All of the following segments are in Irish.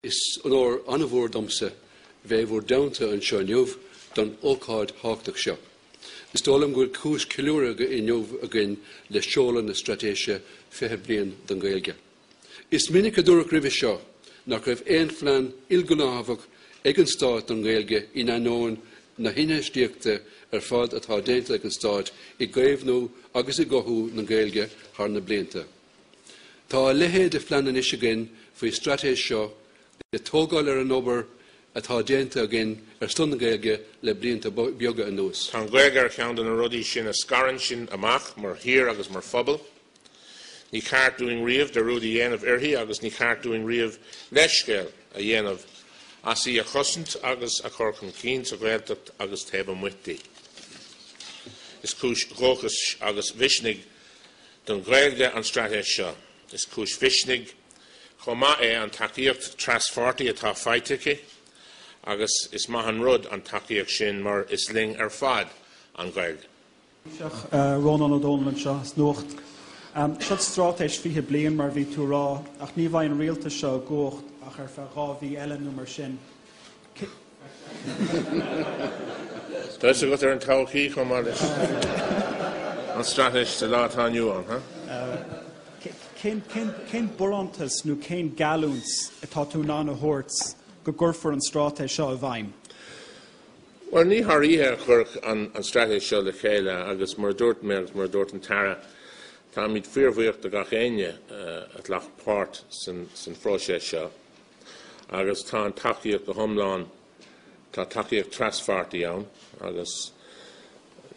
Is onóir an-mhór domsa bheith i bhur dteannta anseo inniu don ócáid thábhachtach seo. Is dóigh liom go bhfuil cúis ceiliúradh inniu againn le seoladh na Straitéise 20 Bliain don Ghaeilge. Is minic a dúradh roimhe seo nach raibh aon phlean ilghnéitheach ag an Stát don Ghaeilge in ainneoin na hinfheistíochta ar fad atá déanta ag an Stát i gcaomhnú agus i gcothú na Gaeilge thar na blianta. Tá a leithéid de phlean anois againn faoin straitéis seo le tógáil ar an obair atá déanta againn ar son na Gaeilge le blianta beaga anuas. Tá an Ghaeilge ar cheann de na rudaí sin a scarann sinn amach mar thír agus mar phobal. Ní ceart dúinn riamh dearúd a dhéanamh uirthi agus ní ceart dúinn riamh leithscéal a dhéanamh as í a chosaint agus a chur chun cinn sa Ghaeltacht agus taobh amuigh di. Is cúis dhóchais agus mhisnigh don Ghaeilge an straitéis seo. Is cúis mhisnigh chomh maith é an tacaíocht traspháirtí atá faighte aici agus is maith an rud an tacaíocht sin mar is linn ar fad an Ghaeilge. Taoiseach, Rónán Ó Domhnaill anseo as Nuacht. Seo straitéis 20 bliain mar a bhí tú a rá ach ní bheidh an rialtas seo i gcumhacht ach ar feadh 2 mhí eile nó mar sin. Tá fhios agat ar an todhchaí chomh maith leis an straitéis sa lá atá inniu ann, ha? Cén barántas nó cén geallúint atá tú in ann a thabhairt go gcuirfear an straitéis seo i bhfeidhm? Bhuel, ní thar oíche a cuireadh an straitéis seo le chéile agus mar a dúirt mé agus mar a dúirt an tAire, táimid fíorbhuíoch de gach éinne a ghlac páirt san phróiseas seo. Agus tá an tacaíocht go hiomlán, tá tacaíocht traspháirtí ann agus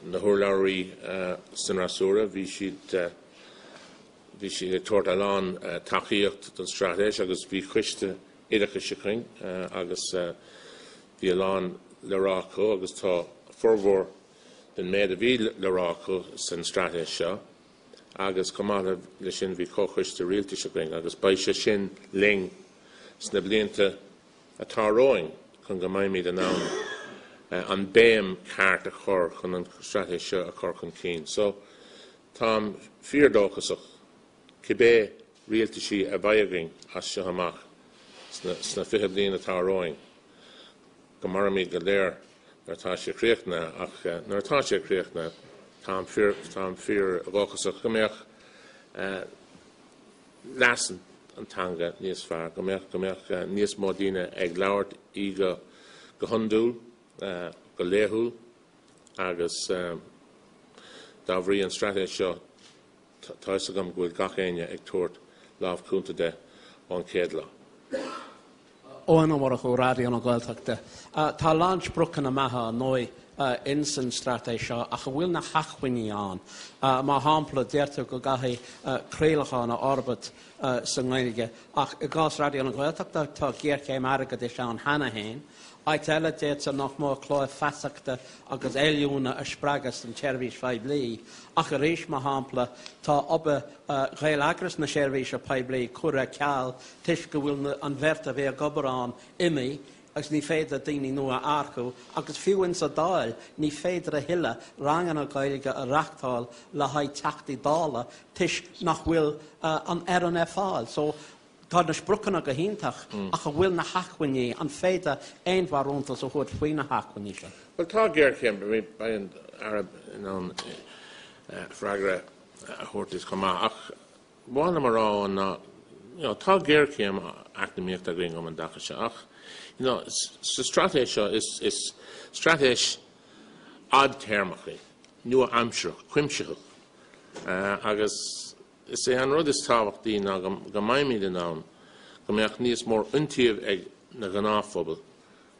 na hurlabhraí san fhreasúra, bhí siad, bhí siad ag tabhairt a lán tacaíocht don straitéis agus bhí coiste oideachais againn agus bhí a lán le rá acu agus tá formhór den méid a bhí le rá acu san straitéis seo. agus chomh maith leis sin bhí comhchoiste rialtais againn agus beidh sé sin linn sna blianta atá romhainn chun go mbeimid in ann an béim ceart a chur chun an straitéis seo a chur chun cinn. So táim fíordóchasach cibé rialtaisí a bheidh againn as seo amach sna 20 bliain atá romhainn go mairfimid go léir nuair atá sé críochnaithe, ach nuair atá sé críochnaithe, táim fíor, táim fíordhóchasach go mbeadh leas an teanga níos fearr, go mbeadh, go mbeadh níos mó daoine ag labhairt í go, go hiondúil, go laethúil agus dá bhrí an straitéis seo, Tá fhios agam go bhfuil gach éinne ag tabhairt lámh cúnta de ón chéad lá. Eoin Ó Murchú, Raidió na Gaeltachta. Tá a lán spriocanna maithe, ar ndóigh, ins an straitéis seo ach an bhfuil na hacmhainní ann? Mar shampla, deirtear go gcaithfidh craolachán a fhorbairt sa nGaeilge ach i gcás Raidió na Gaeltachta tá géarchéim airgeadais ann cheana féin. Áit eile, deirtear nach mór cláir feasachta agus oiliúna a spreagadh san tseirbhís phoiblí, ach arís, mar shampla, tá obair Ghaeleagras na seirbhíse poiblí curtha ar ceal toisc go bhfuil an bheirt a bhí ag obair ann imithe agus ní féidir daoine nua a earcú, agus fiú insa Dáil ní féidir a thuilleadh ranganna Gaeilge a reachtáil le haghaidh Teachtaí Dála toisc nach bhfuil an fhoireann ar fáil. So, Tá na spriocanna go hiontach, ach an bhfuil na hacmhainní, an féidir aon bharántas a thabhairt faoi na hacmhainní seo? Bhuel, tá géarchéim, beidh an Aire in ann freagra a thabhairt duit chomh maith, ach ba mhaith liom a rá ná, you know, tá géarchéim eacnamaíochta againn um an dtaca seo, ach, you know, sa straitéis seo, is, is straitéis fhadtéarmach í, nua-aimsearach, cuimsitheach, agus Is é an rud is tábhachtaí ná go mbeimid in ann go mbeadh níos mór iontaoibh ag na gnáthphobal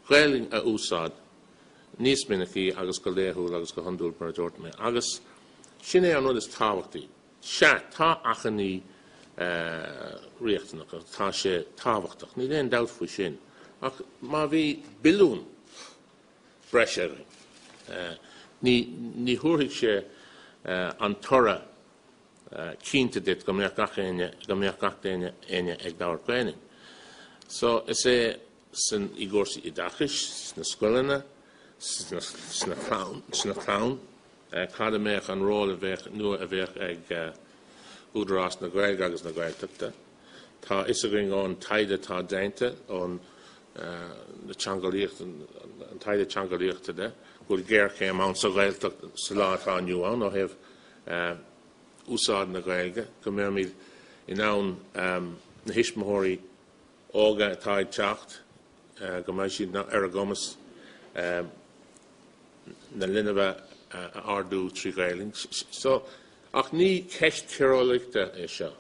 Gaelainn a úsáid níos minicí agus go laethúil agus go hiondúil mar a dúirt mé. Agus sin é an rud is tábhachtaí. Sea, tá achainí riachtanach agus tá sé tábhachtach, níl aon dabht faoi sin, ach má bhí billiún breise againn ní ní thabharfaidh sé an toradh cinnte duit go mbeadh gach éinne, go mbeadh gach duine, éinne ag labhairt Gaelainn. So, is é san, i gcúrsaí oideachais, sna scoileanna, sna, sna clann, sna clann, cad a mbeadh an ról a bheadh, nua a bheadh ag Údarás na Gaeilge agus na Gaeltachta. Tá fhios againn ón taighde atá déanta, ón na teangeolaíocht, an taighde teangeolaíochta de, go bhfuil géarchéim ann sa Ghaeltacht sa lá atá inniu ann ó thaobh úsáid na Gaeilge, go mbeimid in ann na thuismitheoirí óga atá ag teacht, go mbeidh siad ar a gcumas na linbh a ardú trí Ghaeilge. So, ach ní ceist tíreolaíochta é seo.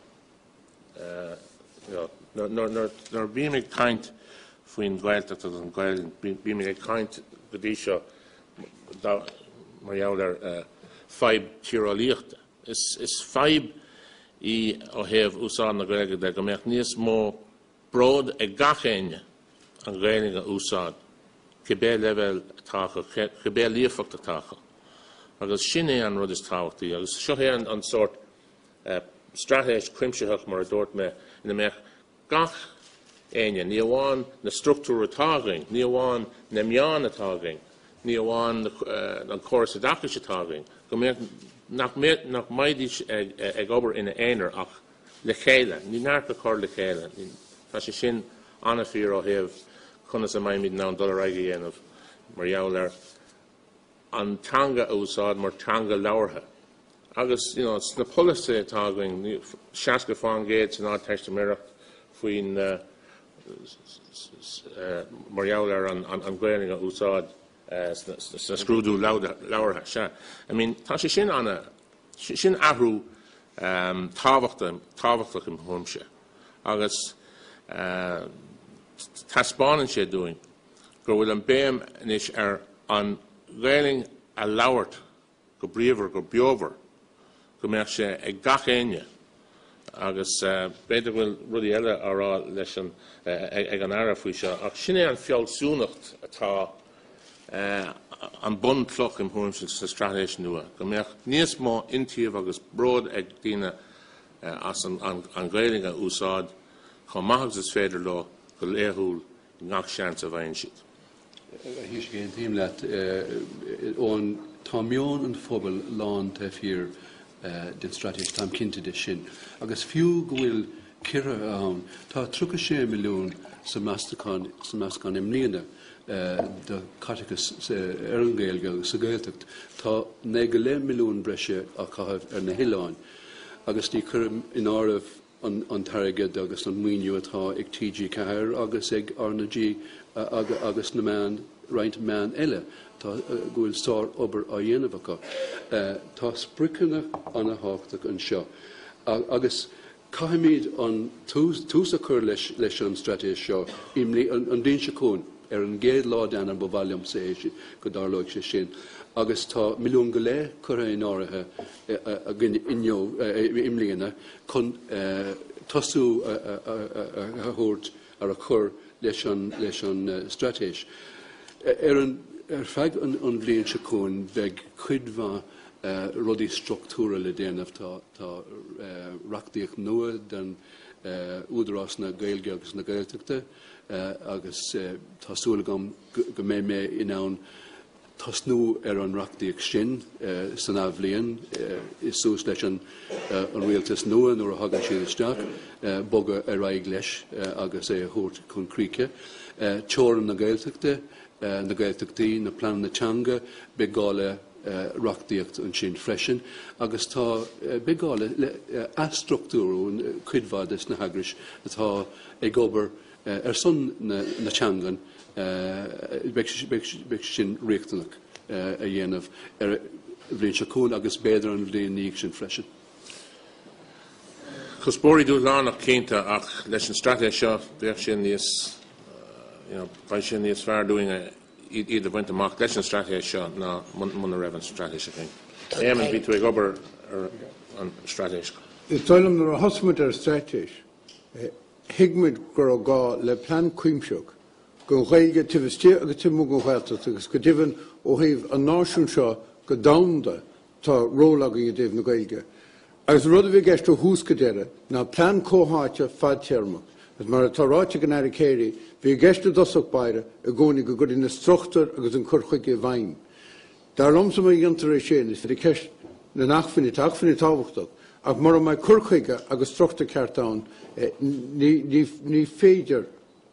Nuair a bhím ag caint faoin Ghaeltacht agus an Ghaeilge, bím ag caint go dtí seo mar gheall ar fadhb tíreolaíochta. Is fadhb í ó thaobh úsáid na Gaeilge de go mbeadh níos mó bród ag gach éinne an Ghaeilge a úsáid, cibé leibhéal atá acu, cibé líofacht atá acu. Agus sin é an rud is tábhachtaí. Agus seo é an sórt straitéis cuimsitheach, mar a dúirt mé, ina mbeadh gach éinne, ní amháin na struchtúir atá againn, ní amháin na meáin atá againn, ní amháin an córas oideachais atá againn, go mbeadh, nach mbeadh, nach mbeidís ag obair ina aonar ach le chéile, ní neart a chur le chéile. Tá sé sin an-fhíor ó thaobh conas a mbeimid in ann dul ar aghaidh a dhéanamh mar gheall ar an teanga a úsáid mar teanga labhartha. Agus you know, sna polasaithe atá againn, 60% san Ardteistiméireacht faoin mar gheall ar an Ghaeilge a úsáid sna scrúdú labhartha. Sea, I mean, tá sé sin ana, sin athrú tábhachtach im thuairimse. Agus taispeánann sé dúinn go bhfuil an béim anois ar an Ghaeilge a labhairt go bríomhar, go beomhar, go mbeadh sé ag gach éinne agus b'fhéidir go bhfuil rudaí eile á rá leis an ag an Aire faoi seo ach sin é an fealsúnacht atá an bunchloch im thuairimse sa straitéis nua, go mbeadh níos mó iontaoibh agus bród ag daoine as an Ghaeilge a úsáid chomh maith agus is féidir leo go laethúil i ngach seans a bhfaigheann siad. A Thaoisigh, aontaím leat. Eoin, tá meon an phobail lán taobh thiar den straitéis, táim cinnte de sin. Agus fiú go bhfuil ciorruithe ann, tá 36 milliún sa meastachán sa meastachán i mbliana do chaiteachas ar an Ghaeilge agus sa Ghaeltacht. Tá 9 go leith milliún breise á chaitheamh ar na hoileáin agus ní chuirim in áireamh an t-airgead agus an maoiniú atá ag TG4 agus ag RnaG agus na meáin, roinnt meán eile atá, go bhfuil sár-obair á dhéanamh acu. Tá spriocanna an-thábhachtach anseo agus caithfimid an tús a chur leis an straitéis seo an bhliain seo chugainn. Ar an gcéad lá d'Eanáir ba mhaith liomsa é go dtarlóidh sé sin agus tá milliún go leith curtha in áirithe againn inniu, i mbliana, chun tosú a thabhairt ar a chur leis an leis an straitéis. Ar an ar feadh an bhliain seo chugainn beidh cuid mhaith rudaí struchtúrtha le déanamh. Tá tá reachtaíocht nua den Údarás na Gaeilge agus na Gaeltachta agus tá súil agam go mbeidh mé in ann tosnú ar an reachtaíocht sin san athbhliain, suas leis an rialtas nua nuair a thagann siad isteach, bogadh ar aghaidh leis agus é a thabhairt chun críche. Teorainn na Gaeltachta, na Gaeltachtaí, na pleananna teanga, beidh gá le reachtaíocht ansin freisin agus tá, beidh gá le athstruchtúrú cuid mhaith des na heagrais atá ag obair ar son na teangan, beidh sin riachtanach a dhéanamh ar an bhliain seo chugainn agus b'fhéidir an bhliain ina dhiaidh sin freisin. Cuspóirí dúshlánach cinnte ach leis an straitéis seo bheadh sé níos, you know, beidh sé níos fearr dúinn iad a bhaint amach leis an straitéis seo ná muna raibh an straitéis againn. Éamon, bhí tú ag obair ar an straitéis. Is dóigh liom nuair a thosaigh muid ar an straitéis, Thuig muid go raibh gá le plean cuimsitheach don Ghaeilge taobh istigh agus taobh amuigh den Ghaeltacht agus go deimhin ó thaobh an náisiúin seo go domhanda tá ról againn i dtaobh na Gaeilge. Agus an rud a bhí i gceist ó thús go deireadh ná plean comhtháite fadtéarmach. Agus mar atá ráite ag an Aire Carey, bhí i gceist i dtosach báire i gcónaí go gcuirfí na struchtúir agus an cur chuige i bhfeidhm. Dar liomsa má dhéantar é sin, is féidir ceist na n-acmhainní, tá acmhainní tábhachtach. Ach mura mbeidh cur chuige agus struchtúr ceart ann, ní féidir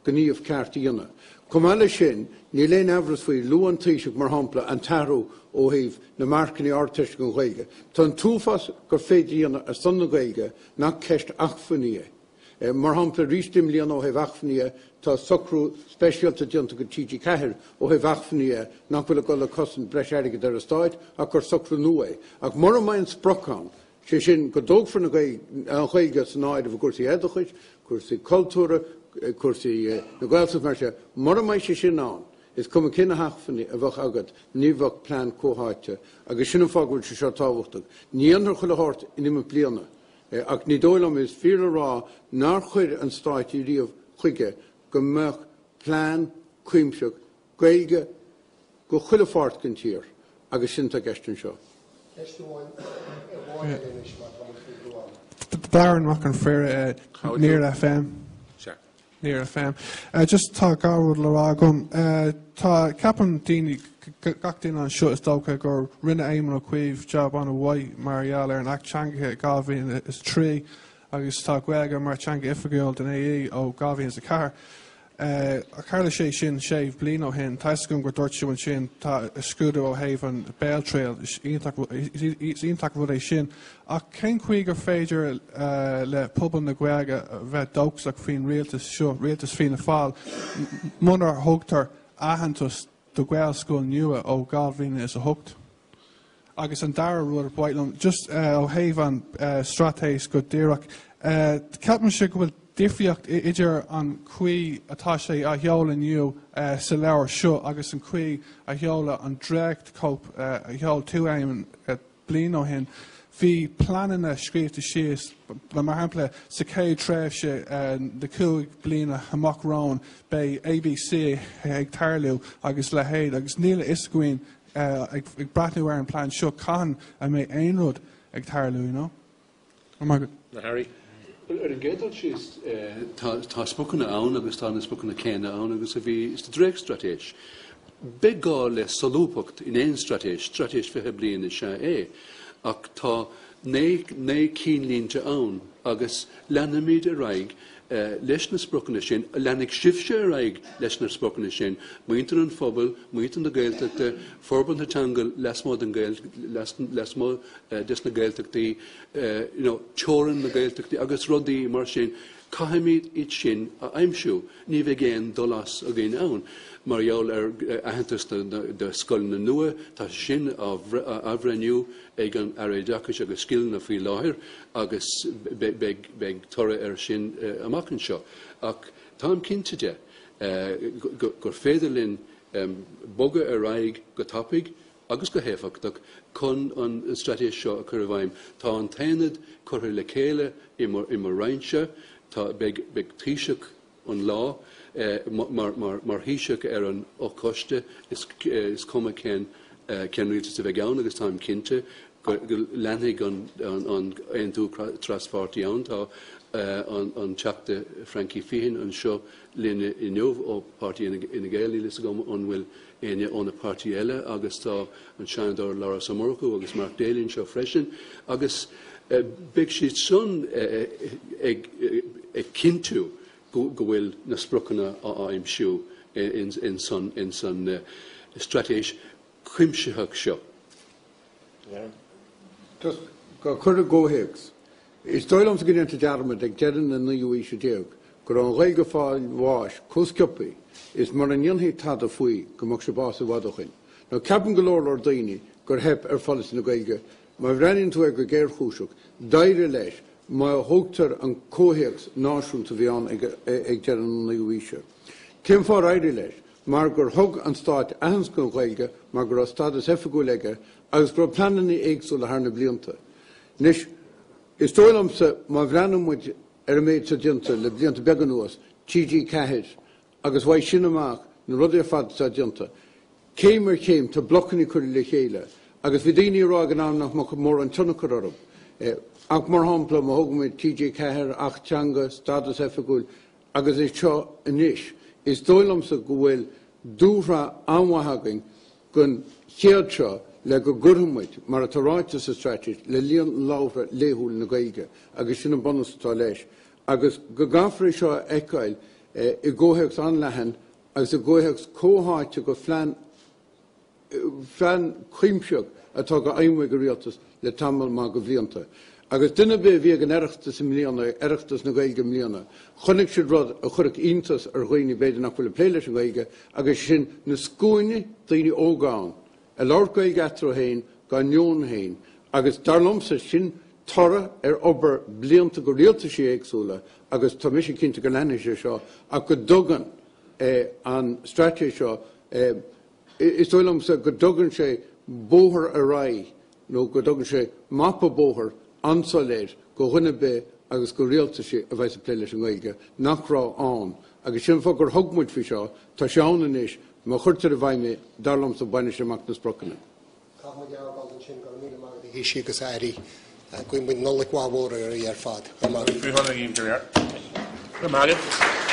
gníomh ceart a dhéanamh. Chomh maith leis sin, níl aon amhras faoi, luaigh an Taoiseach, mar shampla, an t-athrú ó thaobh na marcanna Ardteiste don Ghaeilge. Tá an t-uafás gur féidir a dhéanamh ar son na Gaeilge nach ceist acmhainní é. Mar shampla, arís i mbliana ó thaobh acmhainní dhe, tá socrú speisialta déanta go TG4 ó thaobh acmhainní dhe nach bhfuil ag dul ag cosaint breis airgid ar an Stáit ach gur socrú nua é. Ach mura mbeidh an sprioc ann, sé sin go dtógfar an Ghaeilge san áireamh i gcúrsaí oideachais, cúrsaí cultúrtha, cúrsaí na Gaeltachta mar sin, mura mbeidh sé sin ann, is cuma cé na hacmhainní a bheadh agat, ní bheadh plean comhtháite. Agus sin an fáth go bhfuil sé seo tábhachtach. Ní dhéanfar chuile shórt in imeacht bliana. Ach ní dóigh liom, is fíor a rá nár chuir an Stát riamh chuige go mbeadh plean cuimsitheach Gaeilge go chuile pháirt den tír agus sin atá i gceist anseo. Ceist amháin eile anois mar tá muid faoi bhrú ama. Darren Mac an Phríora, Near FM. Near FM. Just tá dhá rud le rá agam. Tá, ceapaim daoine, gach duine anseo is dócha gur rinne Éamon Ó Cuív jab an-mhaith mar gheall ar an Acht Teangacha 2003 agus tá Gaeilge mar teanga oifigiúil den AE ó 2004. Tharla sé sin sé bliana ó shin. Tá 'fhios agam gur dúirt tú ansin tá scrúdú ó thaobh an Béaltriail, is iontach rud é sin. Ach cén chaoi gur féidir le pobal na Gaeilge a bheith dóchasach faoin rialtas seo, rialtas Fianna Fáil, munar thugtar aitheantas do Ghaelscoil nua ó 2008? Agus an dara rud ar mhaith liom, just ó thaobh an straitéis go díreach, ceapaimse go bhfuil difríocht idir an chaoi atá sé á sheoladh inniu sa leabhar seo agus an chaoi a sheoladh an dréachtchóip a sheol tú, Éamon, bliain ó shin. Bhí pleananna scríofa síos, mar shampla, sa chéad tréimhse na 5 bliana amach romhainn beidh ABC ag tarlú agus leithéid agus níl a fhios againn ag breathnú ar an plean seo cathain a mbeidh aon rud ag tarlú, you know. Oh my God. Na hAirí. Bhuel, ar an gcéad dul síos, tá spriocanna ann agus tá na spriocanna céanna ann agus a bhí sa dréachtstraitéis. Beidh gá le solúbthacht in aon straitéis, straitéis 20 bliain is ea é, ach tá 9 cinnlínte ann agus leanfaimid ar aghaidh leis na spriocanna sin, leanfaidh sibhse ar aghaidh leis na spriocanna sin, muintir an phobail, muintir na Gaeltachta, forbairt na teanga lasmuigh den lasmuigh des na Gaeltachtaí, you know, teorainn na Gaeltachtaí agus rudaí mar sin, caithfimid iad sin a aimsiú. Ní bheidh aon dul as againn ann. Mar gheall ar aitheantas do scoileanna nua, tá sé sin á athbhreithniú ag an Aire Oideachais agus Scileanna faoi láthair agus beidh toradh air sin amach anseo. Ach táim cinnte de gur féidir linn bogadh ar aghaidh go tapaidh agus go héifeachtach chun an straitéis seo a chur i bhfeidhm. Tá an t-aonad curtha le chéile i mo Roinnse, tá, beidh Taoiseach an lá mar Thaoiseach ar an fhochoiste, is cuma cén rialtas a bheidh ann agus táim cinnte go leanfaidh an aontú traspháirtí ann. Tá an Teachta Frankie Feehan anseo linn inniu ó Páirtí Fhine Gael, níl fhios agam an bhfuil éinne ó na páirtí eile agus tá an Seanadóir Laurence Ó Murchú agus Mark Daly anseo freisin agus beidh siad san ag cinntiú go bhfuil na spriocanna á aimsiú in san straitéis chuimsitheach seo. Just go cur i gcomhthéacs, is dóigh liomsa go ndéantar dearmad ag deireadh na naoú haoise déag go raibh an Ghaeilge ag fáil bháis chomh sciobtha is mura ndéanfaí tada faoi go mbeadh sé bás i bhfad ó shin. Now ceapann go leor leor daoine gur theip ar pholasaí na Gaeilge. Má bhreathnaíonn tú air go géarchúiseach, d'éirigh leis má thógtar an comhthéacs náisiúnta a bhí ann ag deireadh na naoú haoise. Cén fáth ar éirigh leis? Mar gur thug an Stát aitheantas don Ghaeilge, mar go raibh stádas oifigiúil aige agus go raibh pleananna éagsúla thar na blianta. Anois, is dóigh liomsa, má bhreathnaíonn muid ar an méid atá déanta le blianta beaga anuas, TG4, agus uaidh sin amach, na rudaí ar fad atá déanta, céim ar chéim, tá blocanna curtha le chéile agus bhí daoine ag rá ag an am nach mbeadh mórán tionchar orthu. Ach mar shampla, má thógann muid TG4, Acht Teanga, stádas oifigiúil, Agus é seo anois, is dóigh liomsa go bhfuil dúshraith an-mhaith againn don chéad seo le go gcuirfidh muid, mar atá ráite sa straitéis, le líon labhartha laethúil na Gaeilge agus sin an bunús atá leis agus go gcaithfear é seo a fheiceáil i gcomhthéacs an-leathan agus i gcomhthéacs comhtháite de phlean phlean cuimsitheach atá á fheidhmiú ag an Rialtas le tamall maith de bhlianta. Agus duine ar bith a bhí ag an Oireachtas i mbliana, Oireachtas na Gaeilge i mbliana, chonaic siad rud a chuirfeadh iontas ar dhaoine b'fhéidir nach bhfuil ag plé leis an Ghaeilge, agus sin na scuainí daoine óga ann, ag labhairt Gaeilge eatarthu féin, dá ndeoin féin. Agus dar liomsa, sin toradh ar obair blianta de rialtaisí éagsúla agus tá mise cinnte go leanfaidh sé seo ach go dtugann an straitéis seo Is dóigh liomsa go dtugann sé bóthar ar aghaidh nó go dtugann sé mapa bóthair an-soiléir go dhuine ar bith agus go rialtaisí a bheas ag plé leis an nGaeilge nach raibh ann agus sin an fáth gur thug muid faoi seo. Tá sé ann anois. Má chuirtear i bhfeidhm é, dar liomsa, bainfidh sé amach na spriocanna. Caithfidh muid fágáil ansin. Go raibh míle maith agat a Thaoisigh agus a Airí. Guíonn muid Nollaig mhaith mhór oraibh ar fad. Go raibh maith agat. Go raibh maith agat.